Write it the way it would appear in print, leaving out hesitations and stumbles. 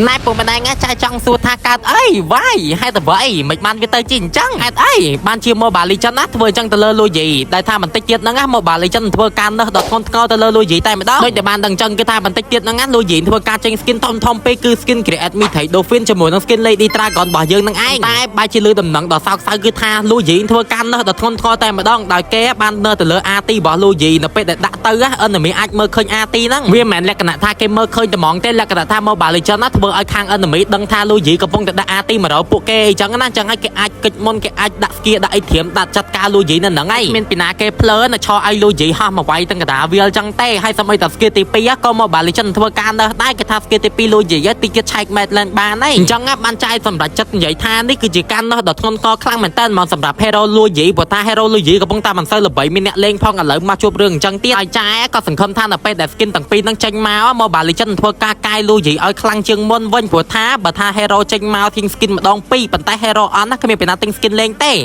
ណែពុកម្ដាយងាចាយចង់សួរថាកើតអីវាយហេតុអ្វីមិនបានវាទៅជាអញ្ចឹងហេតុអីបានជា Mobile Legends ណាធ្វើអញ្ចឹងទៅលើលូយីដែលថាបន្តិចទៀតហ្នឹងណា Mobile Legends ធ្វើការនឹសដល់ធ្ងន់ធ្ងរទៅលើលូយីតែម្ដងដូចតែបានដឹងអញ្ចឹងគឺថាបន្តិចទៀតហ្នឹងណាលូយីធ្វើការចេញ skin ធំធំពេកគឺ skin Create Mythic Dolphin ជាមួយនឹង skin Lady Dragon របស់យើងហ្នឹងឯងតែបែរជាលើដំណឹងដ៏សោកសៅគឺថាលូយីធ្វើការនឹសដល់ធ្ងន់ធ្ងរតែម្ដងដោយគេបាននឹសទៅលើ ulti របស់លូយីនៅពេលដែលដាក់ទៅណា enemy អាចមើលឃើញ ulti ហ្នឹងវាមិនមែនលក្ខណៈថាគេមើលឃើញត្មងទេលក្ខណៈថា Mobile Legends ណាធ្វើឲ្យខាង enemy ដឹងថាលូយីកំពុងតែដាក់ ulti មករកពួកគេអីចឹងណាអញ្ចឹងហើយគេអាចកិច្ចមុនគេអាចដាក់ skill ដាក់អីត្រៀមដាក់ចាត់ការលូយីនៅហ្នឹងឯងមានពីណាគេភ្លើនៅឆឲ្យលូយីហោះមកវាយទាំងកដាវាលចឹងទេហើយសម្បីតែ skill ទី2ក៏ Mobile Legends ធ្វើការនៅដែរគេថា skill ទី2លូយីតិចទៀតឆែក mid lane បានហើយអញ្ចឹងបានចាយសម្រាប់ចិត្តនិយាយថានេះគឺជាការនោះដ៏ធ្ងន់ធ្ងរខ្លាំងមែនតើមកសម្រាប់ Hero លូយីព្រោះថា Hero លូយីកំពុងតែមិនសូវល្បីមានអ្នកលេងផងឥឡូវមកជួបរឿងអញ្ចឹងទៀតហើយចាយក៏សង្ឃឹមថានៅពេលដែល skin ទាំងពីរហ្នឹងចេញមក Mobile Legends ធ្វើការកាយលូយីឲ្យខ្លាំងជាងមុនវិញព្រោះថាបើថា Hero ចេញមកទិញ skin ម្ដងពីរប៉ុន្តែ Hero អន់ណាគ្មានពីណាទិញ skin លេងទេ។